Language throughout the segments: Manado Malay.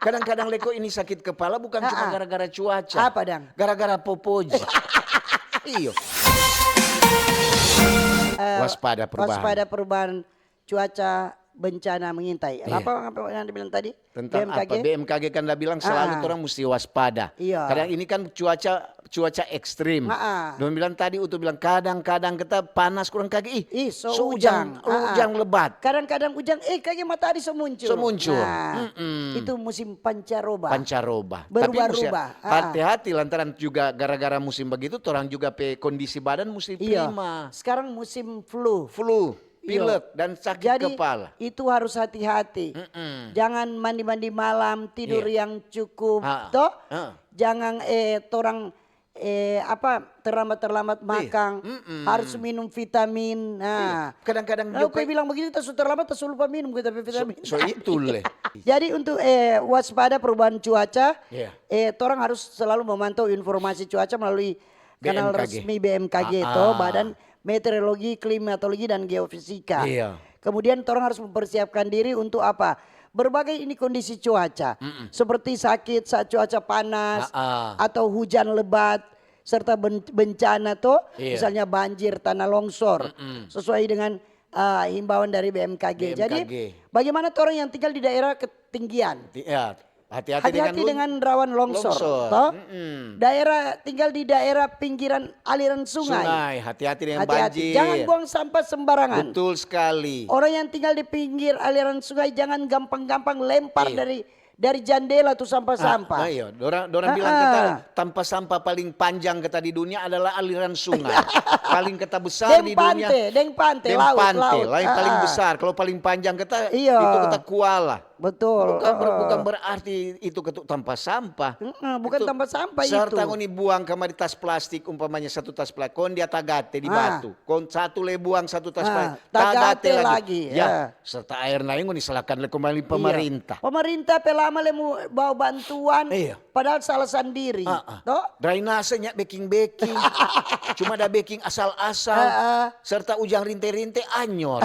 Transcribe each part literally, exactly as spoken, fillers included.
Kadang-kadang leko ini sakit kepala bukan cuma gara-gara cuaca. Apa dang? Gara-gara popoji. Iyo. Waspada perubahan. Waspada perubahan cuaca bencana mengintai. Iya. Apa, apa yang dibilang tadi? Tentang apa? B M K G kan da bilang selalu orang mesti waspada. Iya. Kadang ini kan cuaca cuaca ekstrim. Dong bilang tadi, Utu bilang kadang-kadang kita panas kurang kage, ih, so ujang, ujang lebat. Kadang-kadang ujang, eh, kage matahari so muncul. So muncul. Nah, itu musim pancaroba. Pancaroba. Berubah-rubah. Hati-hati lantaran juga gara-gara musim begitu, torang juga pe kondisi badan musti prima. Sekarang musim flu. Flu. Pilek dan sakit kepala. Jadi, itu harus hati-hati. Jangan mandi-mandi malam, tidur yang cukup, toh. Jangan, eh, torang, eh, apa, terlambat-terlambat makang. Harus minum vitamin. Nah, kadang-kadang kalau bilang begitu, kita su terlambat, kita su lupa minum kita pe vitamin. So itu le. Jadi, untuk, eh, waspada perubahan cuaca, eh, torang harus selalu memantau informasi cuaca melalui kanal resmi B M K G, toh, Badan Meteorologi, Klimatologi, dan Geofisika. Iya. Kemudian torang harus mempersiapkan diri untuk apa? Berbagai ini kondisi cuaca, seperti sakit saat cuaca panas, atau hujan lebat, serta ben-, bencana toh, misalnya banjir, tanah longsor, sesuai dengan, eh, himbauan dari B M K G. Jadi, bagaimana torang yang tinggal di daerah ketinggian? Hati-hati dengan rawan longsor, toh. Daerah, tinggal di daerah pinggiran aliran sungai. Sungai, hati-hati dengan banjir. Jangan buang sampah sembarangan. Betul sekali. Orang yang tinggal di pinggir aliran sungai jangan gampang-gampang lempar dari, dari jandela tu sampah-sampah. Nah, iyo, dorang, dorang bilang kata tampa sampah paling panjang kata di dunia adalah aliran sungai. Paling kata besar di dunia. Deng pante, deng pante, laut, laut. Lain paling besar. Kalau paling panjang kata, itu kata kuala. Betul. Bukan ber-, bukan berarti itu ketuk tampa sampah. Bukan tampa sampah itu. Serta ngoni buang kamari tas plastik, umpamanya satu tas plastik, kon dia tagate di batu. Kon satu le buang satu tas plastik, tagate lagi. Ya, serta aer nae ngoni salakan le kembali pemerintah. Pemerintah pe lama le mo bawa bantuan, padahal salah sandiri. Toh? Drainase nya beking-beking. Cuma da beking asal-asal. Serta ujang rinte-rinte anyor.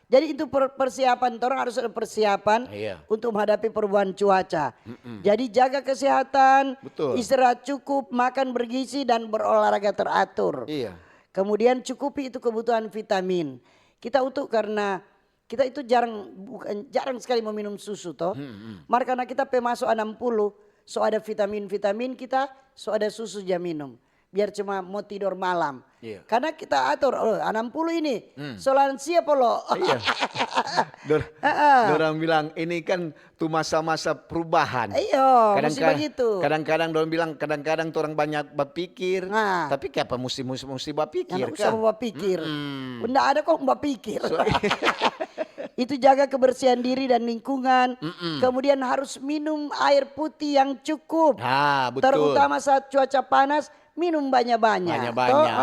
Jadi itu per-, persiapan, torang harus ada persiapan untuk menghadapi perubahan cuaca. Jadi jaga kesehatan, istirahat cukup, makan bergizi, dan berolahraga teratur. Iya. Kemudian cukupi itu kebutuhan vitamin. Kita untuk karena kita itu jarang, bukan, jarang sekali meminum susu toh. Mar karena kita pe maso anam puluh, so ada vitamin-vitamin kita, so ada susu ja minum. Biar cuma mo tidor malam. Iya. Karena kita atur, oh, anam puluh ini, so lansia polo. Iya. Dor-, dorang bilang, ini kan tu masa-masa perubahan. Iyo, musti begitu. Kadang-kadang dorang bilang, kadang-kadang torang banyak bapikir, tapi kiapa musti, musti, musti bapikir, kan? Nda usah bapikir. Nda ada kong bapikir. Itu jaga kebersihan diri dan lingkungan. Kemudian harus minum air putih yang cukup. Ah, betul. Terutama saat cuaca panas, minum banya-banya. Banya-banya.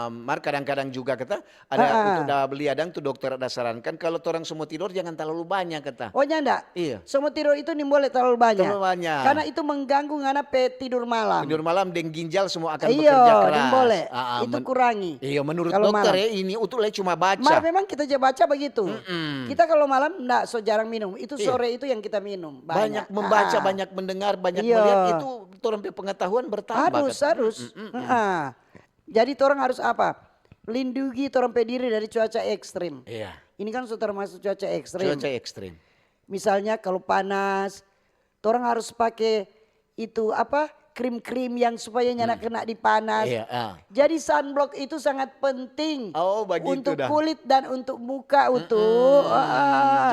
Mar kadang-kadang juga kita ada untuk da beli adang tu dokter ada sarankan kalau torang so mo tidor jangan talalu banya kata. Oh, nyanda? Iya. So mo tidor itu nimbole talalu banya. Talalu banya. Karena itu mengganggu ngana pe tidur malam. Tidur malam deng ginjal semua akan bekerja keras. Nimbole. Itu kurangi. Iya, menurut dokter ya, ini untuk le cuma baca. Mar memang kita ja baca begitu. Kita kalau malam nda so jarang minum. Itu sore itu yang kita minum. Banyak membaca, banyak mendengar, banyak melihat itu torang pe pengetahuan bertambah. Harus, harus. Jadi torang harus apa? Lindungi torang pe diri dari cuaca ekstrim. Iya. Ini kan so termasuk cuaca ekstrim. Cuaca ekstrim. Misalnya kalau panas, torang harus pake itu apa, krim-krim yang supaya nyanda kena di panas. Iya. Jadi sunblock itu sangat penting untuk kulit dan untuk muka itu.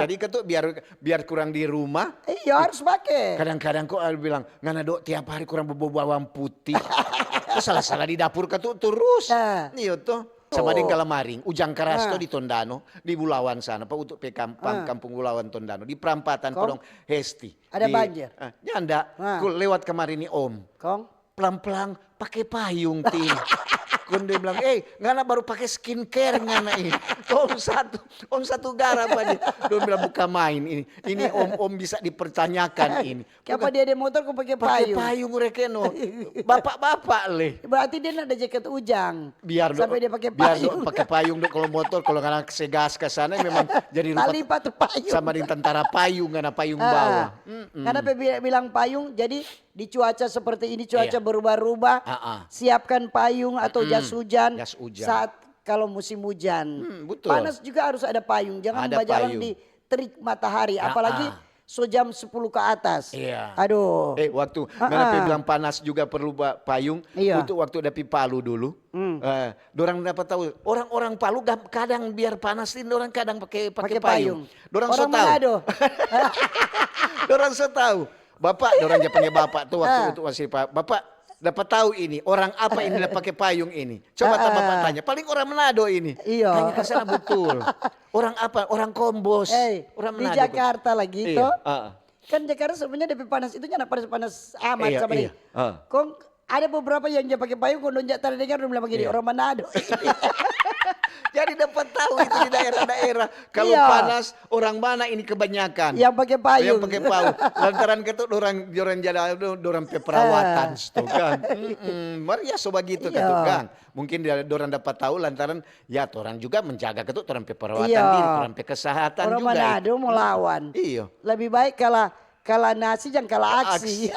Jadi ketu biar, biar kurang di rumah. Iya, harus pake. Kadang-kadang kong ada bilang, ngana do tiap hari kurang bobou bawang putih. Salah-salah di dapur ketu terus. Iyo toh. Sama deng kalamaring, ujang karas to di Tondano, di Bulawan sana, pa untuk pe kampung Bulawan Tondano, di prampatan kodong Hesti. Ada banjir? Nyanda, ku lewat kamari ni om. Kong? Plang-plang, pake payung, Tin. Kong dia bilang, "Eh, ngana baru pake skincare ngana ini." Om satu, om satu gara pa dia. Dong bilang, "Bukan main ini. Ini om-om bisa dipertanyakan ini." Kiapa dia ada motor kong pake payung? Pake payung, Rekeno. Bapak-bapak le. Berarti dia nada jaket ujang. Biar do, sampai dia pake payung. Biar do pake payung do, kalau motor, kalau ngana se gas ke sana memang jadi rupa. Tali pa tu payung. Sama dengan tentara payung, ngana payung bawah. Karena pe bilang payung, jadi di cuaca seperti ini, cuaca berubah-ubah, siapkan payung atau jas hujan saat kalau musim hujan. Panas juga harus ada payung, jangan bajalan di terik matahari, apalagi so jam sepuluh ke atas. Iya. Aduh. Eh, waktu ngana pe bilang panas juga perlu payung, untuk waktu da pi Palu dulu. Dorang dapa tau, orang-orang Palu kadang biar panas ini dorang kadang pake payung. Dorang so tau. Dorang so tau. Bapak, dorang ja pangge bapak tu waktu itu masih pa-, "Bapak, dapa tau ini orang apa ini da pake payung ini? Coba ta bapak tanya." Paling orang Manado ini. Iyo. Tanya ke sana betul. Orang apa? Orang Kombos. Orang Manado. Di Jakarta lagi to. Kan Jakarta sebenarnya depe panas itu nyanda panas-panas amat sama deng. Kong ada beberapa yang ja pake payung, kong dong ja tara dengar dong bilang bagini, "Orang Manado." Jadi dapat tahu itu di daerah-daerah. Kalau panas, orang mana ini kebanyakan? Yang pake payung. Yang pake payung. Lantaran katu dorang, dorang jadi dorang pe perawatan tu kan. Mar ya so bagitu katu kan. Mungkin dia, dorang dapat tahu lantaran ya torang juga menjaga katu torang pe perawatan diri, torang pe kesehatan juga. Orang Manado mau lawan. Iyo. Lebih baik kalah, kalah nasi jang kalah aksi.